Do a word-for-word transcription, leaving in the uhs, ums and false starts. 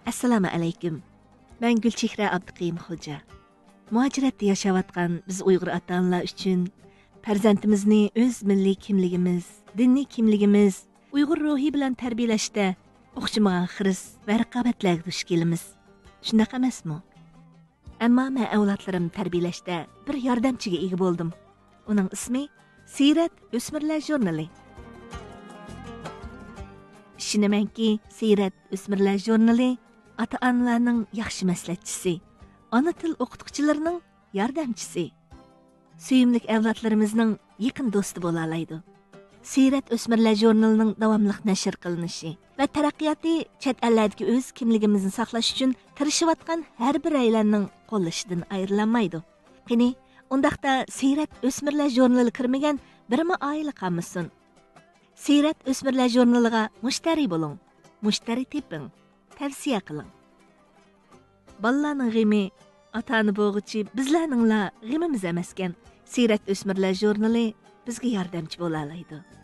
ئەسسالامۇ ئەلەيكۇم. مەن گۈلچېھرە ئابدۇقېيۇم خوجا. مۇھاجىرەتتە ياشاۋاتقان بىز ئۇيغۇر ئاتا-ئانىلار ئۈچۈن پەرزەنتىمىزنى ئۆز مىللىي كىملىكىمىز، دىنىي كىملىكىمىز، ئۇيغۇر روھى بىلەن تەربىيەلەشتە ئوخشىمىغان خىرىس ۋە رىقابەتلەرگە دۇچ كېلىمىز. شۇنداق ئەمەسمۇ؟ ئەمما مەن ئەۋلادلىرىمنى تەربىيەلەشتە بىر ياردەمچىگە ئىگە بولدۇم. ئۇنىڭ ئىسمى سىيرەت ئۆسمۈرلەر ژۇرنىلى. ئىشىنىمەنكى، سىيرەت ئۆسمۈرلەر ژۇرنىلى ئاتا-ئانىلارنىڭ ياخشى مەسلىھەتچىسى، ئانا تىل ئوقۇتقۇچىلىرىنىڭ ياردەمچىسى، سۆيۈملۈك ئەۋلادلىرىمىزنىڭ يېقىن دوستى بولالايدۇ. سىيرەت ئۆسمۈرلەر ژۇرنىلىنىڭ داۋاملىق نەشر قىلىنىشى ۋە تەرەققىياتى چەت ئەللەردىكى ئۆز كىملىكىمىزنى ساقلاش ئۈچۈن تىرىشىۋاتقان ھەر بىرەيلەننىڭ قوللىشىدىن ئايرىلالمايدۇ. قېنى، ئۇنداقتا سىيرەت ئۆسمۈرلەر ژۇرنىلىغا كىرمىگەن بىرمۇ ئائىلە قالمىسۇن. سىيرەت ئۆسمۈرلەر ژۇرنىلىغا مۇشتەرى بولۇڭ، مۇشتەرى تېپىڭ، تەۋسىيە قىلىڭ. بالىلارنىڭ غېمى ئاتا-ئانا بولغۇچى بىزلەرنىڭلا غېمىمىز ئەمەسكەن. سىيرەت ئۆسمۈرلەر ژۇرنىلى بىزگە ياردەمچى بولالايدۇ.